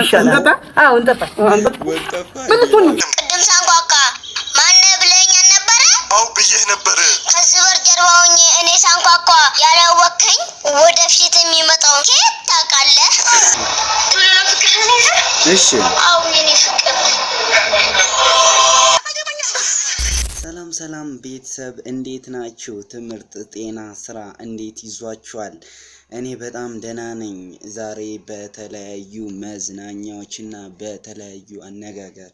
ይሻላል። አዎ እንጠጣ። ምን ልትሆን ነው? ቅድም ሳንኳኳ ማነህ ብለኸኝ አልነበረ? አው ብዬህ ነበር። ከዚህ በር ጀርባ ሆኜ እኔ ሳንኳኳ ያላወቅኸኝ ወደፊት የሚመጣውን ከየት ታውቃለህ? ቶሎ ነው ፍቅርህን ይዘህ? እሺ። አዎ የኔ ፍቅር። ሰላም ሰላም ቤተሰብ፣ እንዴት ናችሁ? ትምህርት፣ ጤና፣ ስራ እንዴት ይዟችኋል? እኔ በጣም ደህና ነኝ። ዛሬ በተለያዩ መዝናኛዎች እና በተለያዩ አነጋጋሪ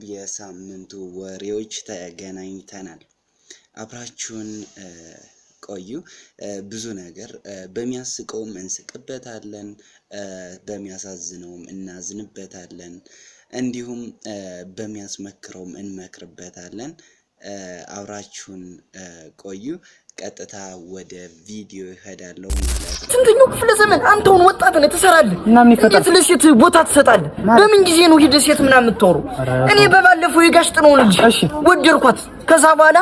የሳምንቱ ወሬዎች ተገናኝተናል። አብራችሁን ቆዩ። ብዙ ነገር በሚያስቀውም እንስቅበታለን፣ በሚያሳዝነውም እናዝንበታለን፣ እንዲሁም በሚያስመክረውም እንመክርበታለን። አብራችሁን ቆዩ። ቀጥታ ወደ ቪዲዮ ይሄዳለሁ ማለት ነው። ስንተኛው ክፍለ ዘመን? አንተ አሁን ወጣት ነህ፣ ትሰራለህ። እና ምን ይፈጠር? እንዴት ለሴት ቦታ ትሰጣለህ? በምን ጊዜ ነው ሂደህ ሴት ምናምን የምታወሩ? እኔ በባለፈው የጋሽ ጥነውን ልጅ ወደድኳት። ከዛ በኋላ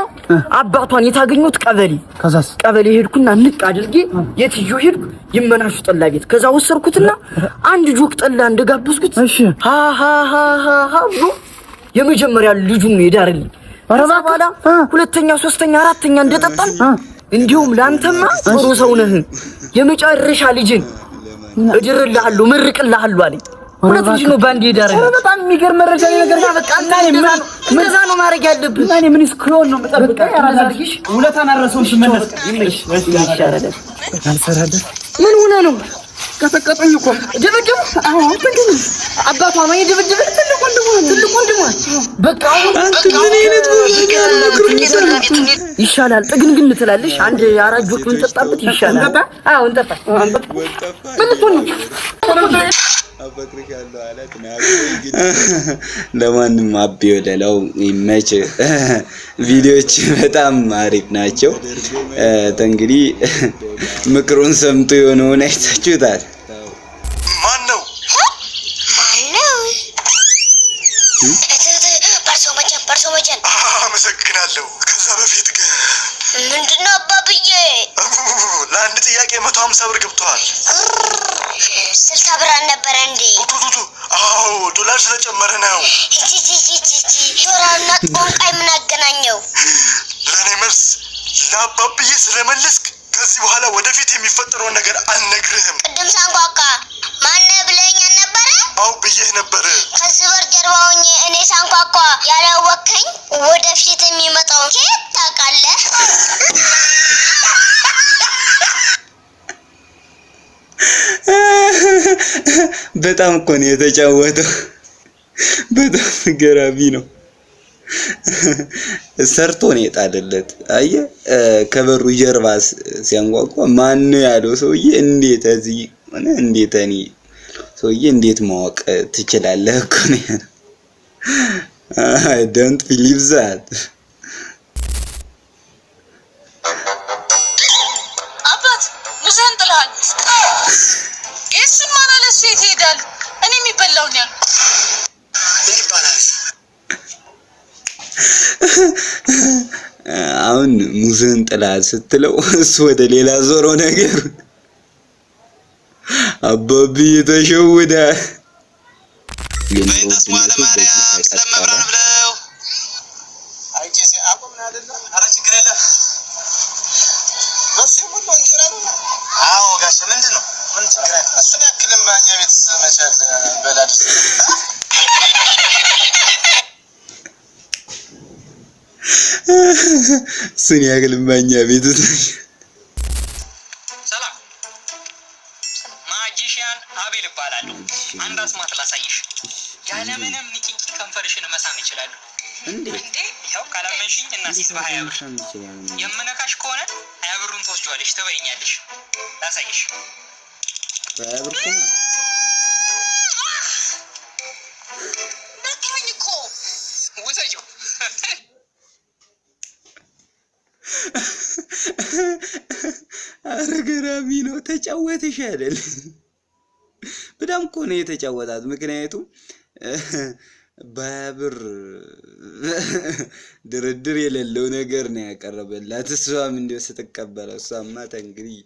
አባቷን የታገኙት ቀበሌ። ከዛስ? ቀበሌ ሄድኩና ንቅ አድርጌ የትዮ ሄድኩ ይመናሹ ጠላ ቤት። ከዛ ወሰድኩትና አንድ ጆክ ጠላ እንደጋበዝኩት ሃ ሃ ሃ ሃ ሃ ብሎ የመጀመሪያ ልጁን ነው የዳረልኝ። ከዛ በኋላ ሁለተኛ፣ ሶስተኛ፣ አራተኛ እንደጠጣን እንዲሁም ለአንተማ ጥሩ ሰው ነህ፣ የመጨረሻ ልጅን እድርልሃለሁ፣ መርቅልሃለሁ አለኝ። ሁለት ልጅ ነው ባንድ የዳረልኝ። ኧረ በጣም የሚገርም መረጃ ነው ነገር። በቃ እንደዛ ነው ማድረግ ያለብህ። እና እኔ ምን እስክሮን ነው የምጠብቀው? ውለታን አልረሳውም ስመለስ። ይሻላል። ምን ሆነ ነው? ቀጠቀጠኝ እኮ። ደበደቡ? አዎ፣ አባቷ ነው የደበደበ። ትልቅ ወንድሟ፣ ትልቅ ወንድሟ። በቃ አሁን አንተ ምን አይነት ይሻላል። ጥግንግን ትላለሽ። አንድ አራት ጆክ ብንጠጣበት ይሻላል። አዎ እንጠጣ። ምን ልትሆን ነው? አፈቅርሻለሁ አላት። ለማንም አቤ ወለላው ይመች። ቪዲዮዎች በጣም አሪፍ ናቸው። እንግዲህ ምክሩን ሰምቶ የሆነውን አይታችሁታል። ማን ነው? ማነው? በርሶ መቸን፣ በርሶ መቸን። አመሰግናለሁ። ከዛ በፊት ግን ምንድነው አባብዬ? ለአንድ ጥያቄ 150 ብር ገብተዋል። 60 ብር አልነበረ እንዴ? ቱቱቱ፣ አዎ፣ ዶላር ስለጨመረ ነው። ጂጂጂጂጂ፣ ዶላርና ጠንቋይ ምን አገናኘው? ለእኔ መልስ ለአባብዬ ስለመለስክ ከዚህ በኋላ ወደፊት የሚፈጠረውን ነገር አልነግርህም። ቅድም ሳንኳኳ ማነህ ብለኸኝ አልነበረ? አው ብዬህ ነበር። ከዚህ በር ጀርባ ሆኜ እኔ ሳንኳኳ ያላወቅኸኝ ወደፊት የሚመጣውን ከየት ታውቃለህ? በጣም እኮ ነው የተጫወተው። በጣም ገራሚ ነው። ሰርቶ ነው የጣለለት። አየህ፣ ከበሩ ጀርባ ሲያንኳኳ ማን ነው ያለው ሰውዬ እንዴት እዚህ ሆነ፣ እንዴት እኔ ሰውዬ እንዴት ማወቅ ትችላለህ እኮ ነው ያለው። I don't believe that. አባት፣ ሙዝህን ጥለሃል። እሱማ ለእሱ የት ይሄዳል? እኔ የሚበላውን ያልኩት። ምን ይባላል? አሁን ሙዝህን ጥለሃል ስትለው እሱ ወደ ሌላ ዞሮ ነገር አባብዬ ተሸውዳል። የኑሮ ውድነቱ በዚህ ከቀጠለ ብለው ኧረ ችግር የለም። በሱ የሞላው እንጀራ ነው። አዎ ጋሼ፣ ምንድን ነው? ምን ችግር አለ? እሱን ያክልማ እኛ ቤት መቻል በላድርስ። እሱን ያክልማ እኛ ቤት ሰላም፣ magician አቤል እባላለሁ። አንድ አስማት ላሳይሽ። ያለምንም ንክኪ ከንፈርሽን መሳም ይችላሉ። እንዴት? እንዴ፣ ያው ካላመንሽኝ እናሲዝ በ20 ብር። የምነካሽ ከሆነ 20 ብሩን ትወስጂዋለሽ፣ ትበይኛለሽ። ላሳይሽ። በ20 ብር እኮ ነው። ነካኝ እኮ። ውሰጂው። አረ ገራሚ ነው። ተጫወተሽ አይደል? በጣም እኮ ነው የተጫወታት። ምክንያቱም በ20 ብር ድርድር የሌለው ነገር ነው ያቀረበላት። እሷም እንዲያው ስትቀበለው እሷማ እንግዲህ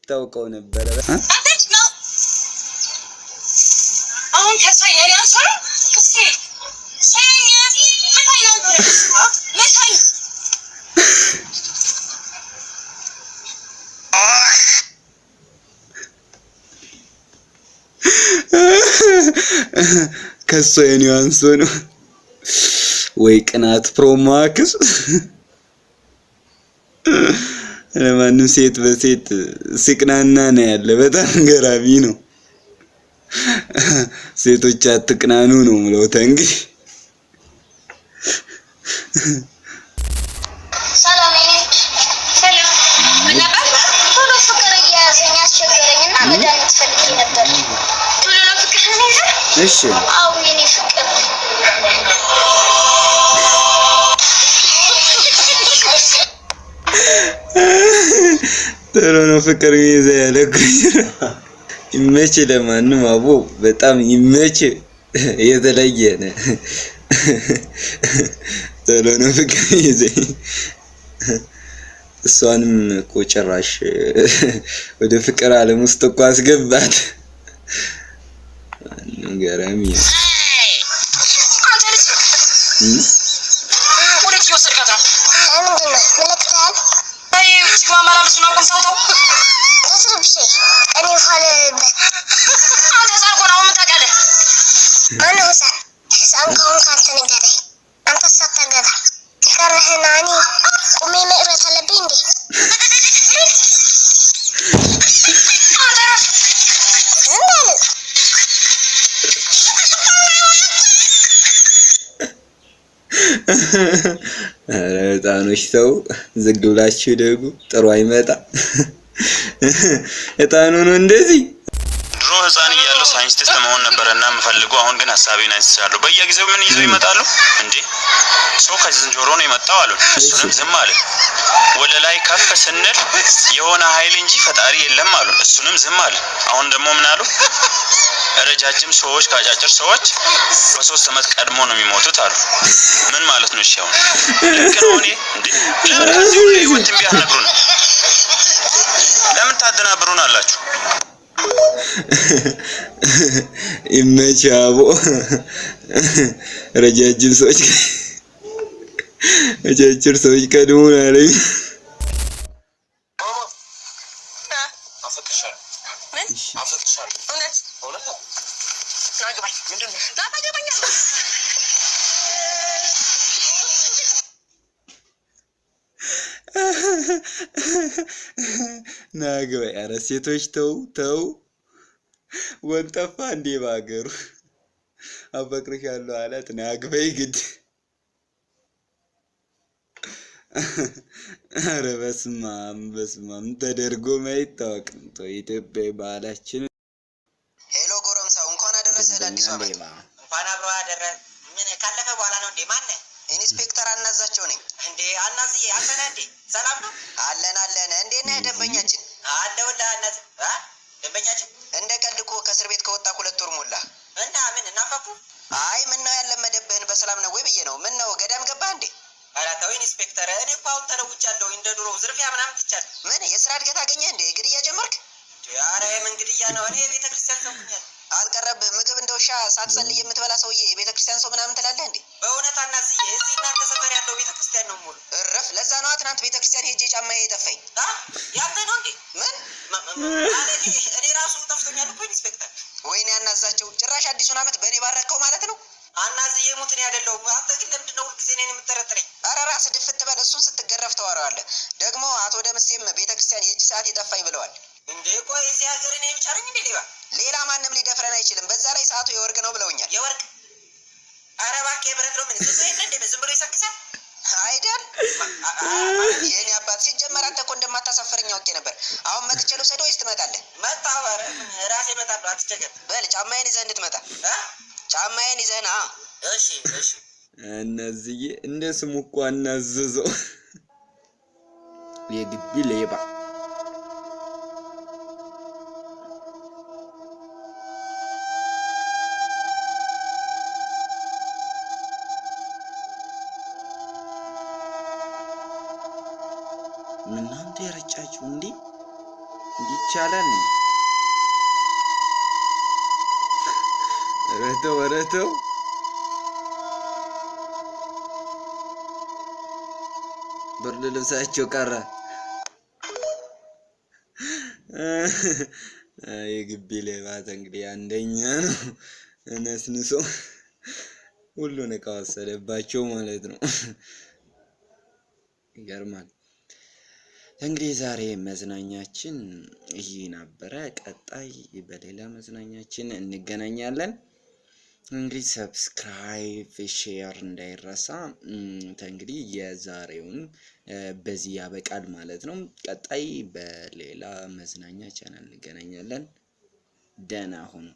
ታውቀው ነበረ። ነው። አሁን ከእሷ የኔ አንሷ ነው። እስኪ ሰኝ ምታኝ ነው ምታኝ። ከሷ የኔ አንሶ ነው ወይ ቅናት Pro Max። ለማንም ሴት በሴት ሲቅናና ነው ያለ። በጣም ገራሚ ነው። ሴቶች አትቅናኑ ነው ምለው። እንግዲህ ሰላም የኔ ውድ። ሰላም። ምን ነበር? ቶሎ ፍቅር እየያዘኝ አስቸገረኝ እና መድኃኒት ፈልጌ ነበር። ቶሎ ነው ፍቅርህን ይዘህ? እሺ አዎ የኔ ፍቅር። ቶሎ ነው ፍቅር ይዘ ያለ እኮ። ይመች። ለማንም አቦ በጣም ይመች። የተለየ ነው። ቶሎ ነው ፍቅር ይዘ። እሷንም እኮ ጭራሽ ወደ ፍቅር ዓለም ውስጥ እኮ አስገባት። ማንም ገራሚ ነው። አንተ ልጅ ወዴት እየወሰድካት ነው? ምንድን ነው ምልክታል? አይ እጅግ ማመላለሱን አቁም። ተው ተው። አትረብሸኝ። እኔ ኋላ ልበት አንተ ህፃን እኮ ነህ። አሁን ምን ታውቃለህ? ማነው ህፃን? ህፃን ከሆንክ አንተ ንገረኝ። አንተ ሳታገባ የቀረህና እኔ ቁሜ መቅረት አለብኝ እንዴ? አንተ እረፍ። ዝም በል። ኧረ ህፃኖች ተው፣ ዝግ ብላችሁ ደጉ ጥሩ አይመጣ። ህፃኑ ነው እንደዚህ። ድሮ ህፃን እያለሁ ሳይንቲስት መሆን ነበረና የምፈልገው። አሁን ግን ሀሳቤን አንስቻለሁ። በየጊዜው ምን ይዘው ይመጣሉ እንዴ? ሰው ከዝንጀሮ ነው የመጣው አሉን። እሱንም ዝም አለ። ወደ ላይ ከፍ ስንል የሆነ ኃይል እንጂ ፈጣሪ የለም አሉን። እሱንም ዝም አለ። አሁን ደግሞ ምን አሉ? ረጃጅም ሰዎች ከአጫጭር ሰዎች በ3 ዓመት ቀድሞ ነው የሚሞቱት አሉ። ምን ማለት ነው? እሺ አሁን ልክ ነው እኔ እንዴ? ለምን ከዚህ ሁሉ ህይወት ትንቢት አትነግሩን? ለምን ታደናብሩን አላችሁ? ይመች አቦ። ረጃጅም ሰዎች አጫጭር ሰዎች ቀድሞ ነው ያለኝ። ምን? እውነት? ና ግባኝ። ና ታገባኛለህ። ና ግባ። ኧረ ሴቶች ተው ተው፣ ወንጠፋ እንዴ በሀገሩ። አፈቅርሻለሁ አላት። ና ግባይ ግድ። ኧረ በስመ አብ በስመ አብ፣ ተደርጎ አይታወቅም። ተው የኢትዮጵያ ባህላችን። Hello ጎረምሳው፣ እንኳን አደረሰህ ለአዲሱ ዓመት። ሌባ። እንኳን አብሮ አደረ። ምን ካለፈ በኋላ ነው እንዴ? ማነህ? ኢንስፔክተር አናዛቸው ነኝ። እንዴ አናዝዬ፣ አንተ ነህ እንዴ? ሰላም ነው? አለን አለን። እንዴት ነህ ደንበኛችን? አለሁልህ አናዝ። አ ደንበኛችን እንደ ቀልድ እኮ ከእስር ቤት ከወጣ 2 ወር ሞላ። እና ምን እናፈፉ? አይ ምን ነው ያለመደብህን በሰላም ነው ወይ ብዬ ነው። ምን ነው ገዳም ገባህ እንዴ? ኧረ ተው ኢንስፔክተር፣ እኔ እኮ አሁን ተለውጫለሁ። እንደ ድሮው ዝርፊያ ምናምን ትቻለሁ። ምን የስራ እድገት አገኘህ እንዴ? ግድያ ጀመርክ? ኧረ የምን ግድያ ነው? እኔ የቤተ ክርስቲያን ሰው ሆኛለሁ። አልቀረብህ። ምግብ እንደ ውሻ ሳትጸልይ የምትበላ ሰውዬ የቤተ ክርስቲያን ሰው ምናምን ትላለህ እንዴ? በእውነት አናዝዬ፣ እዚህ እናንተ ሰፈር ያለው ቤተ ክርስቲያን ነው ሙሉ። እረፍ። ለዛ ነዋ ትናንት ቤተ ክርስቲያን ሄጄ ጫማዬ የጠፋኝ። ያንተ ነው እንዴ? ምን ማለቴ እኔ ራሱ ጠፍቶኛል እኮ ኢንስፔክተር። ወይኔ አናዛቸው፣ ጭራሽ አዲሱን ዓመት በእኔ ባረከው ማለት ነው። አናዝዬ ሙት እኔ አይደለሁም። አንተ ግን ለምንድን ነው ሁልጊዜ እኔን የምትጠረጥረኝ? ኧረ ራስህ ድፍት በል። እሱን ስትገረፍ ተዋረዋለህ። ደግሞ አቶ ደምሴም ቤተ ክርስቲያን የእጅ ሰዓት የጠፋኝ ብለዋል። እንዴ ቆይ እዚህ ሀገር እኔ ብቻ ነኝ እንዴ ሌባ? ሌላ ማንም ሊደፍረን አይችልም። በዛ ላይ ሰዓቱ የወርቅ ነው ብለውኛል። የወርቅ? ኧረ እባክህ የብረት ነው። ምን ዝም ብሎ የለ እንዴ? ዝም ብሎ ይሰክሳል አይደል? የኔ አባት ሲጀመር አንተ እኮ እንደማታሳፍረኝ አውቄ ነበር። አሁን መጥቼ ልውሰድህ ወይስ ትመጣለህ? መጣሁ። ኧረ ምን ራሴ እመጣለሁ፣ አትቸገር። በል ጫማዬን ይዘህ እንድትመጣ። ጫማዬን ይዘህ ና። እሺ እሺ። እነዚዬ እንደ ስሙ እኮ አናዘዘው። የግቢ ሌባ። እናንተ የረጫችሁ እንዴ? እንዲህ ይቻላል እንዴ? ኧረ ተው፣ ኧረ ተው። ብርድ ልብሳቸው ቀረ። የግቢ ሌባት እንግዲህ አንደኛ ነው። ነስንሶ ሁሉን እቃ ወሰደባቸው ማለት ነው። ይገርማል። እንግዲህ ዛሬ መዝናኛችን ይህ ነበረ። ቀጣይ በሌላ መዝናኛችን እንገናኛለን። እንግዲህ subscribe፣ share እንዳይረሳ። እንግዲህ የዛሬውን በዚህ ያበቃል ማለት ነው። ቀጣይ በሌላ መዝናኛ ቻናል እንገናኛለን። ደህና ሁኑ።